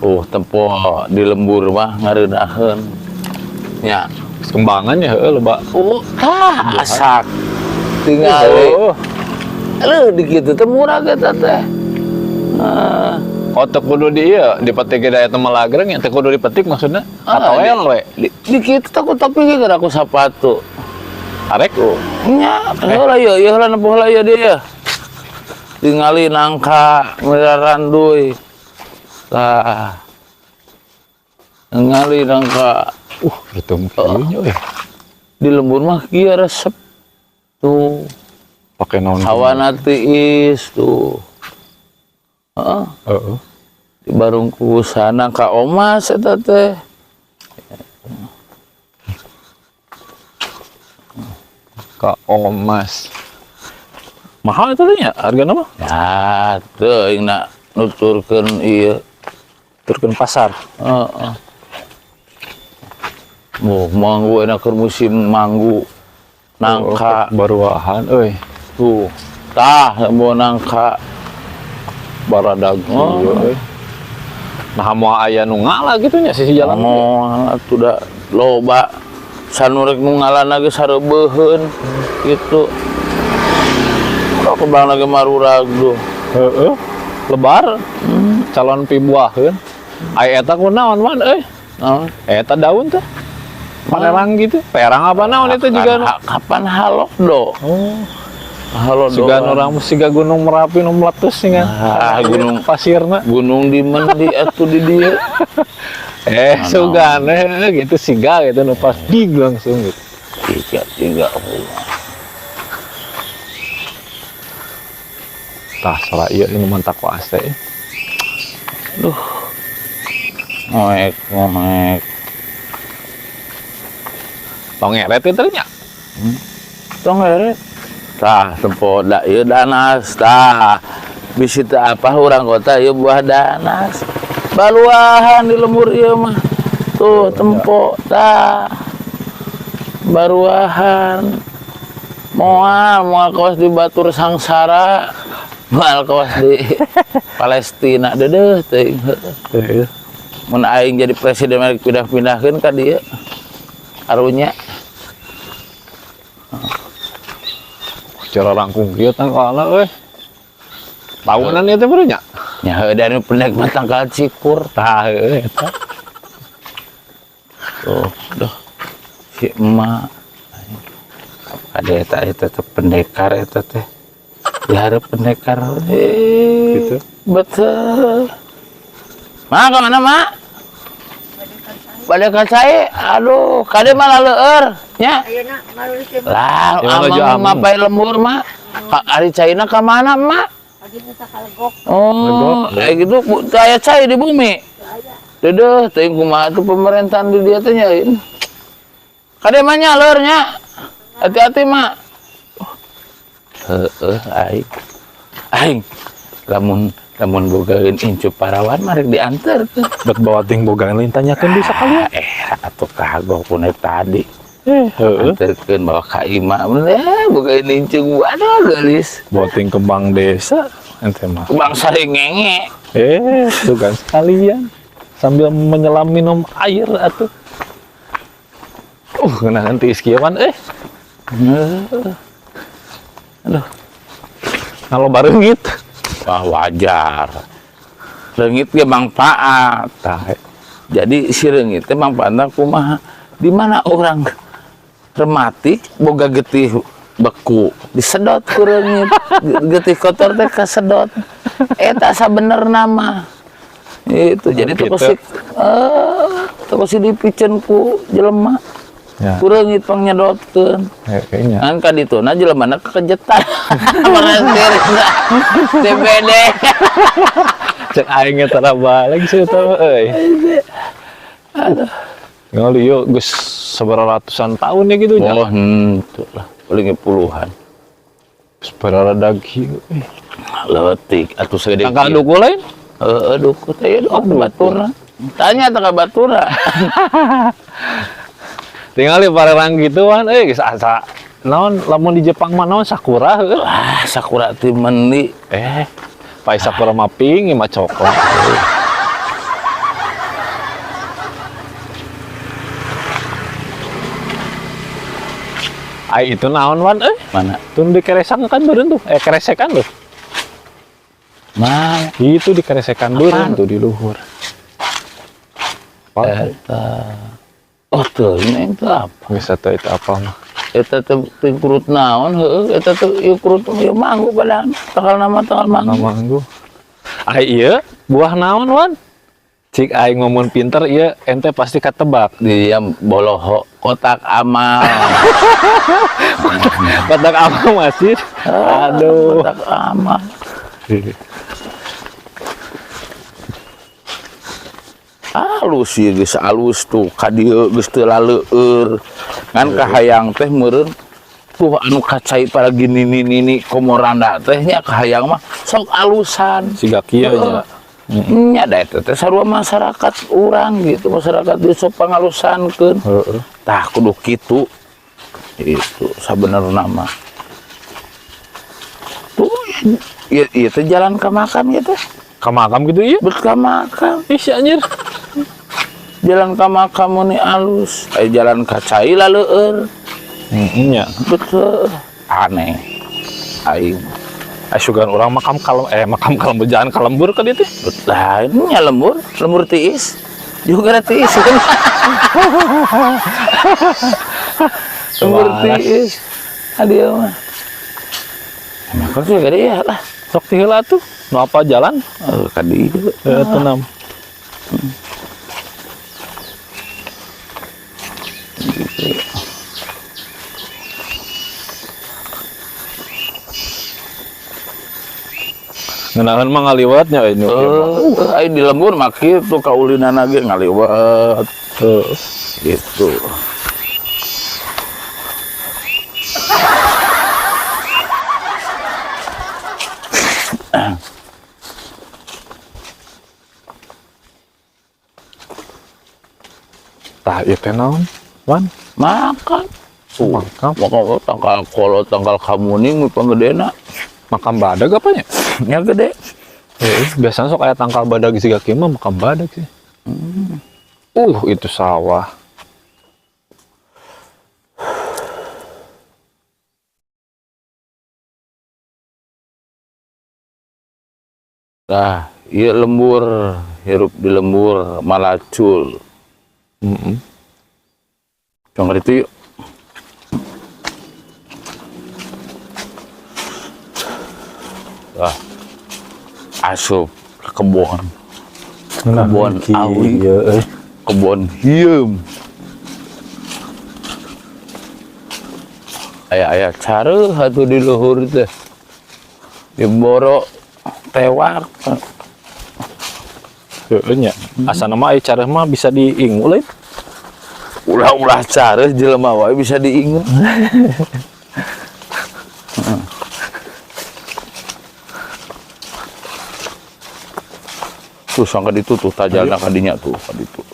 Tempo di lembur mah ngareunaheun. Nya. Kembangan ya heueuh loba. Oh, tah asak. Tingali. Oh. Leuh di kitu teh murah eta teh. Ah, Oh, teu kudu di ieu, dipetik ge da eta mah lagreng ya, teu kudu dipetik maksudna. Katoel we. Di kitu takut tapi ge gara ku sapatu. Arek Tuh. Nya, heula ieu, ieu heula nempuh heula ieu dia. Tingali nangka meraranduy. Tah. Tingali nangka Bertemu kieu nya euy. Di lembur mah kieu resep. Tuh, Pake naon? Hawana tiis tuh. Heeh, Heeh. di barungkusan nangka omas eta teh. Ka omas. Mahal itu teh nya hargana mah? Ya, teuing na nuturkeun ieu. Turkeun pasar. Heeh. Moh manggu enak keur musim manggu. Nangka Oh, baruahan euy. Tuh. Tah, mau nangka. Baradag Oh. kieu euy. Nah, moal aya nu ngala gitu nya sisi jalan. Moal atuh da loba sanu rek nu ngalana ge sareubeuheun gitu. Kalau kembang lagi marurag duh. Heeh. Lebar. Calon pibuaheun. Ai eta kunaon man euy? Naon? Eta daun teh. Panerang gitu. Perang apa naon itu juga nu. Kapan halokdo? Oh, Halodo. siga orang siga Gunung Merapi nu meletus sih kan. Ah, gunung pasirna. Gunung di mendi atuh di dieu. Eh, sugane gitu siga gitu nu pas dig langsung gitu. Tiga tiga. Tah salah ieu ini mantak ku AC. Duh. Ngoek ngoek. Tong ngeret itu nya. Tong ngeret. Tah tempo da ieu danas tah. Bisi teu apa urang kota ieu buah danas. Baluahan di lembur ieu mah. Tuh tempo tah. Baruahan. Moal moal kawas di Batur sangsara. Moal kawas di Palestina deudeuh teuing. Heeh. Mun aing jadi presiden mereka pindah-pindahkeun ka dieu. Arunya. Cara rangkung kieu tangkalna euy. Tahunan ieu teh beureum nya. Nya heueuh da nu pendek mah tangkal cikur. Tah heueuh eta. Tuh, duh. Si emak. Ada eta eta teh pendekar eta teh. Dihareup pendekar. Gitu. Betul. Mak ka mana, Mak? Bade ka cai. Aduh, kade malah leueur nya. Ayeuna marulis teh. Lah, Ya, menuju amang ameng. mapai lembur, Mak. Ka ari caina ka mana, Mak? Pagi teh kalegok. Oh, Legok. kayak gitu bu, aya cai di bumi. Aya. Deudeuh, teuing kumaha tuh pemerintahan di dieu teh nya. Kade mah nya leur nya. Hati-hati, Mak. Heeh, aing. Aing lamun lamun bogaeun incu parawan mah rek dianterkeun. Bet bawa ting boga lain tanyakeun bisa kali. Ah, eh atuh kagok ku tadi. Eh, heeh. Anterkeun bawa ka imah. Eh, bogaeun incu aduh geulis. Bawa ting kembang desa ente mah. Kembang sari ngenge. Eh, tuh kan sekalian sambil menyelam minum air atuh. Kena nanti iskiawan eh. Aduh. Kalau bareungit. Wah, wajar. Reungit ge manfaat. Tah, Jadi si reungit teh manfaatna kumaha? Di mana orang rematik boga getih beku disedot ku reungit. Getih kotor teh kasedot. Eta sabenerna mah. Itu jadi Gitu. teu sik teu sih dipiceun ku jelema. Ya. Ku reungit pangnyedotkeun. Kayaknya. Kan ka dituna jelemana kekejetan. Meresir CBD. Cek aing ge tara balik sih eta mah euy. Aduh. Ngali yo geus sabaraha ratusan tahun ya gitu nya. Oh, henteu lah, paling ge puluhan. Sabaraha daging euy. Leutik atuh sagede. Tangkal duku lain? Heeh, duku teh ya duku baturna. Tanya teh ka baturna. Tinggal di parerang gituan euy geus asa naon lamun di Jepang mah naon sakura heueuh. Wah, sakura teh mendi. Eh, pai sakura mah pink mah coklat. Ai itu naon Wan euy? Mana? Tuh dikeresan kan beureun tuh. Eh keresekan tuh. Mana? Itu dikeresekan beureun tuh di luhur. Apa? Eta. Oh tuh, ini itu apa? Geus atuh itu apa mah. Eta teh teh kurut naon heueuh, eta teh ieu kurut ieu manggu padahal tanggal nama tanggal manggu. Manggu. Ai ieu buah naon Wan? Cik aing ngomong pinter ieu ente pasti ketebak. Dia boloho kotak amal. Kotak amal masih. Aduh. Kotak amal. Alus ieu geus alus tuh ka dieu geus teu laleueur. Ngan kahayang teh meureun tuh anu kacai para gini nini komoranda teh nya kahayang mah sok alusan. Siga kieu nya. Nya da eta teh sarua masyarakat urang gitu, masyarakat di sok pangalusankeun. Heeh. Tah kudu kitu. Itu sabenerna mah. Tuh ieu ieu teh jalan ka makam ieu teh. Ka makam gitu ieu? Bet ka makam. Ih si anjir. Jalan ka makam mun alus, aya jalan ka cai laleueur. Heeh nya. Betul. Aneh. Aing. Asugan urang makam kalem makam kalem jalan ka lembur ka dieu teh. Lah, nya lembur, lembur tiis. Juga tiis. Lembur tiis. Adieu mah. Makam sih gede ya lah. Sok ti heula tuh. Nu apa jalan? Ka dieu. Heeh tenam. Ngeunaan mah ngaliwatnya euy nu ieu mah. Ai di lembur mah kitu kaulinana ge ngaliwat. Heeh. Gitu. Tah ieu teh naon? Wan? Makan. Makam. Makam tangkal kolo tangkal kamuning panggedena. Makam badag apa nya? Nya gede. Heeh, biasanya sok aya tangkal badag siga kieu mah makam badag sih. Itu sawah. Tah, ieu lembur, hirup di lembur malacul. Heeh. Cong itu yuk. Tah. Asup ke kebon. Kebon awi. Iya, Kebon hieum. Aya-aya careuh atuh di luhur teh. Diboro tewak. Heeh nya. Asana mah aya careuh mah bisa diingu lain. Ulah-ulah careuh jelema wae bisa diingu. Tuh sangka ditu tuh tajalna kadinya tuh kaditu.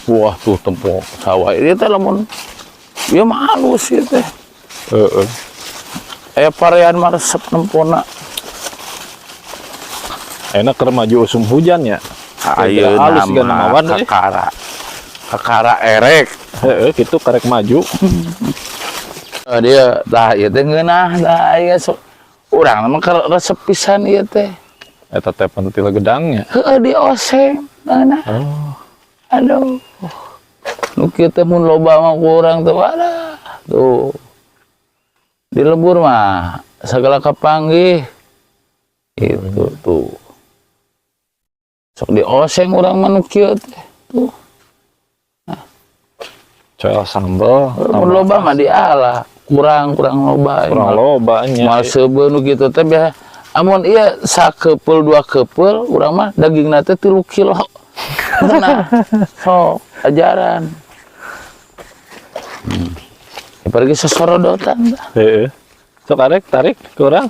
Wah tuh tempo sawah ieu teh lamun ieu mah alus ieu teh. Heeh. Aya parean mah resep nempona. Enak keur maju usum hujan ya. Ayeuna halus siga mah namawan euy. kakara. Kakara erek. Heeh, kitu karek maju. Dia tah ieu teh ngeunah tah ieu sok urang mah resep pisan ieu teh. Eta teh pentil gedangnya. Heeh dioseng ngeunah. Oh. Aduh. Nu kieu teh mun loba mah ku urang teh walah. Tuh. Di lembur mah sagala kapanggih. Itu tuh. Sok dioseng urang mah nu kieu teh. Tuh. Nah. Coel sambel. Mun loba mah diala, kurang loba. Kurang loba nya. Moal seubeuh nu kitu teh biasa. Amun ieu sakepeul dua kepeul urang mah dagingna teh 3 kilo. Nah, sok ajaran. Ya, pergi sesorodotan dah. Heeh. Sok arek tarik kurang.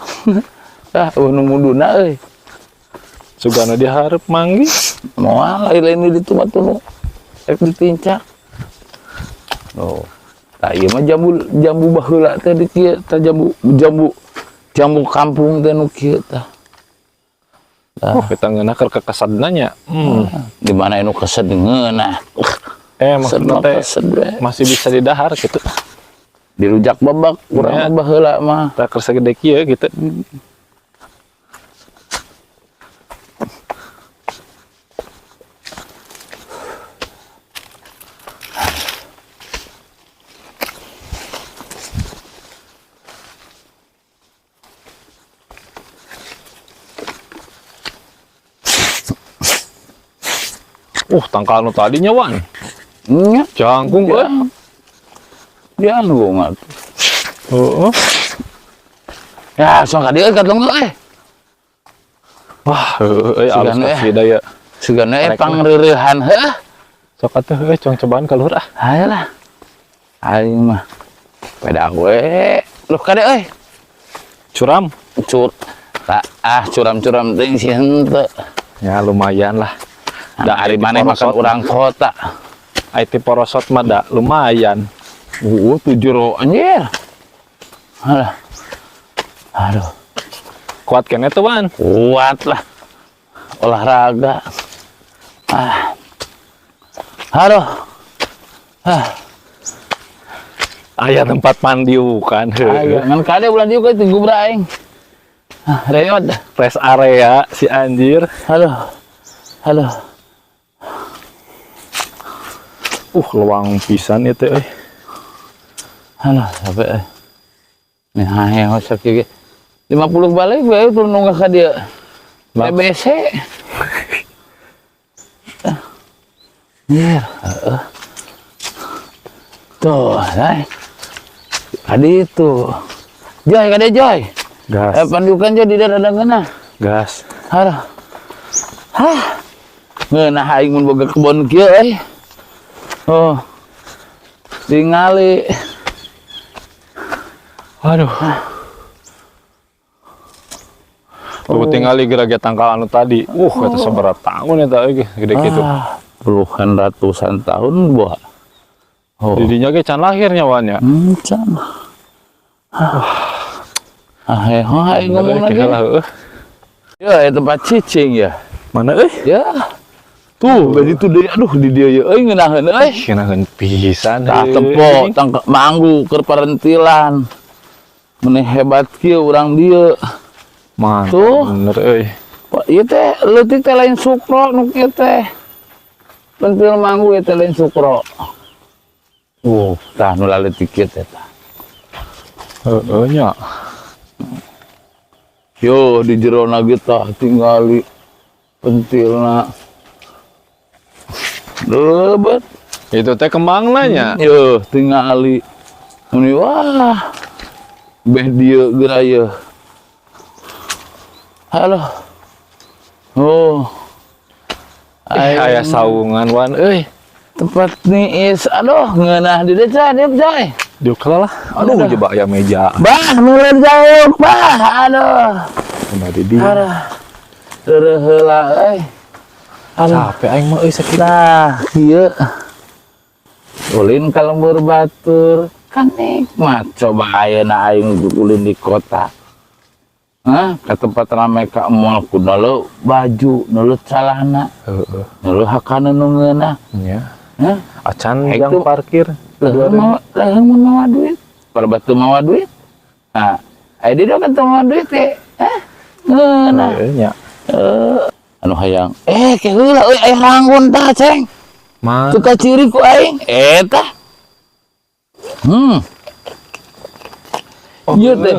Tah nu muduna euy. Sugana dihareup manggih. Moal lain di ditu mah tuh rek ditincak. Oh. Tah ieu mah jambu baheula teh di kieu tah jambu kampung teh nu kieu tah. Tah. Oh, kita ngeunah keur kekesadna nya. Di mana anu kesed ngeunah. Maksudna teh Kesed we. masih bisa didahar gitu. Dirujak babak urang Ya. mah baheula mah. Tak kersa gede kieu gitu. Tangkal nu tadinya Wan. Nya. Jangkung Ya. euy. Dia anu ngat. Heeh. Ya, sok ka dieu katong euy. Wah, heueuh euy alus Sugan, eh. kasih ya. Sugana Rek pangreurehan heuh. Sok atuh euy cong cobaan ka luhur ah. Hayalah. Aing mah peda we. Loh kade euy. Curam. Cur. Tak ah curam-curam teuing sih henteu. Ya lumayan lah. Da ari maneh makan urang kota. IT porosot mah da lumayan. Tuh jero anjir. Alah. Aduh, Kuat kene tuh Wan. kuat lah. Olahraga. Ah. Aduh. Ah, Aya tempat mandi bukan. ayo ngan kade bulan dieu itu gubra aing. Ah, reot. Rest area si anjir. Aduh. Aduh. Luang pisan itu euy. Aduh, capek eh. Nih hae sakit ge. 50 balik we turun nunggah ka dieu. TBC. Anjir, heeh. Tuh, say. Tadi itu. Joy, kade Joy. Gas. Pandukan Joy di daerah ngeunah. Gas. Aduh. Hah. Ngeunah aing mun boga kebon kieu euy. Oh. Tingali. Aduh. Tuh tinggali geura ge tangkal anu tadi. Eta sabaraha tahun eta euy gede kitu. Ah, puluhan ratusan tahun buah. Oh. Didinya ge can lahirnya Wan ya. Can. Ah, aing ngomong lagi. Heeh. Ya, ya tempat cicing ya. Mana euy? Ya. Tuh, berarti itu deui aduh di dieu ye euy ngeunaheun euy. Ngeunaheun pisan. Tah tempo tangke manggu keur parentilan. Meneh hebat kieu urang dieu. Mantap. Tuh. Bener euy. Pak, ieu teh leutik teh lain sukro nu kieu teh. Pentil manggu ieu teh lain sukro. Tah nu laleutik kieu teh tah. Heeh nya. Yo di jerona ge tah tingali pentilna. Lebet. Itu teh kembangna nya. Yo tingali. Meni wah. Beh dieu geura ye. Halo. Oh. Aya saungan Wan euy. Tempat niis. Aduh, ngeunah di desa dieu coy. Diuk lah. Aduh, coba aya meja. Bah, mulai jauh, bah. Aduh. Coba di dieu. Aduh. Reureun heula euy. Aduh. Capek aing mah euy sakit. Nah, kieu. Ulin ka lembur batur kan nikmat. Coba ayeuna aing ulin di kota. Hah, ke tempat ramai ka mall ku neuleuh baju, neuleuh calana, Heeh. neuleuh hakana nu ngeunah. Nya. Hah? Acan Aing jang tuh- parkir. Leuheung mun mawa duit. Pada batu mawa duit. Nah, aya di kan teu mawa duit teh. Hah? Ngeunah. Heeh nya. Anu hayang. Ke heula euy aya ranggun tah, Ceng. Ma. Suka ciri ku aing. Eta. Oh, Ieu teh.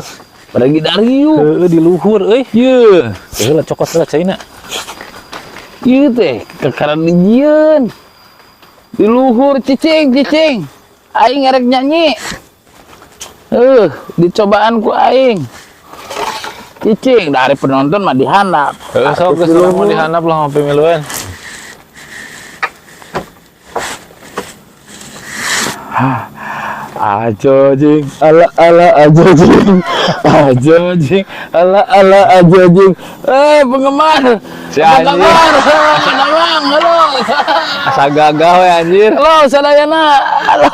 Pada gidariu. Heeh di luhur euy. Ieu. Heeh lah cokot lah caina. Ieu teh kekaran dijieun. Di luhur cicing cicing. Aing ngerek nyanyi. Dicobaan ku aing. Cicing dari penonton mah dihandap. Heeh sok geus urang mah dihandap lah ngopi miluan. Ajo jing, ala ala ajo jing, ajo jing, ala ala ajo jing. Penggemar, Si apa anjing. kabar? Damang, halo. Asa gagah we anjir. Halo, sadayana. Halo.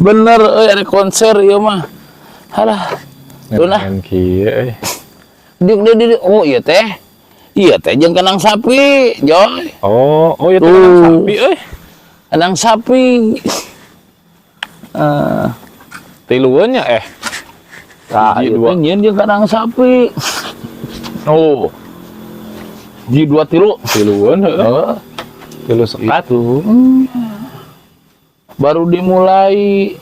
Bener, euy ada konser ieu mah. Halah. Tuh nah. Ngeunaheun kieu euy. Di, di, oh iya teh. Iya teh jeung kandang sapi, Joy. Oh, oh ieu teh Tuh. kandang sapi euy. Kandang sapi. Tiluan nya eh. Tah, Hiji, ieu dua. teh nyieun jeung kandang sapi. Oh. Ji dua tilu. Tiluan heeh. Heeh. Tilu sekat. Itu. Baru dimulai.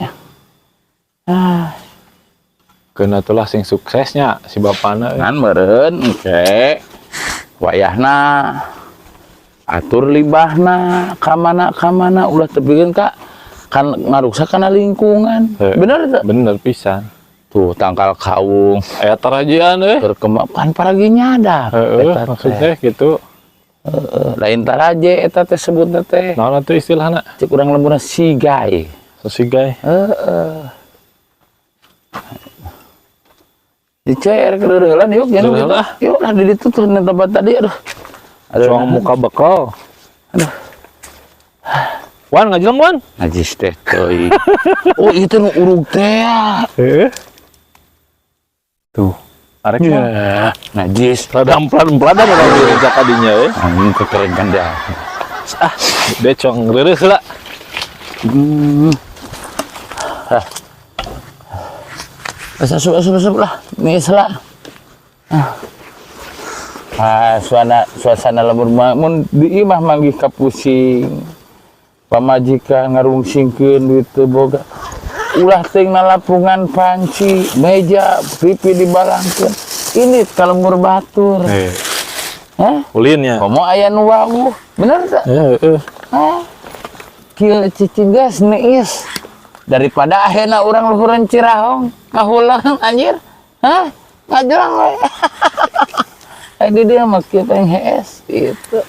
Ah, Kena tulah sing suksesnya si bapana euy. Ngan meureun engke wayahna atur libahna ka mana ulah tepikeun ka kan ngaruksak kana lingkungan. Heeh. Bener teu? Bener pisan. Tuh tangkal kawung Aya tarajian euy. berkembang kan paragi nyadap. Heeh, Eta teh. maksudnya gitu. Heeh, lain taraje eta teh sebutna teh. Naon atuh istilahna? Cek urang lemburna sigai. Sesigai. Heeh. Dicer keureulan yuk jangan Reureuh gitu. lah. Yuk lah di ditu tuh di tempat tadi aduh. Aduh. Cuang muka bekal. Aduh. Wan ngajeleng, Wan. Najis teh teuing. Oh, itu nu urug teh ya. Heeh. Tuh. Arek mah. Ya, najis. Rada emplan-emplanan urang direncak kadinya euy. Anjing kekerengan dah. Ah, dia cuang reureuh heula. Ah. Asup, asup, asup lah. Nih lah. Ah. Ah, suasana suasana lembur mah mun di imah manggih kapusing. Pamajikan ngarungsingkeun duit teu boga. Ulah teuing nalapungan panci, meja, TV dibalangkeun. Ini ka lembur batur. Eh, Hah? ulinnya. Komo aya nu wawuh. Bener teu? Heeh. Hah? Kieu cicing geus niis. Daripada akhirna urang luhureun Cirahong, ngahulang anjir. Hah? Ngajulang we. Ai di dieu mah kieu teh hees gitu.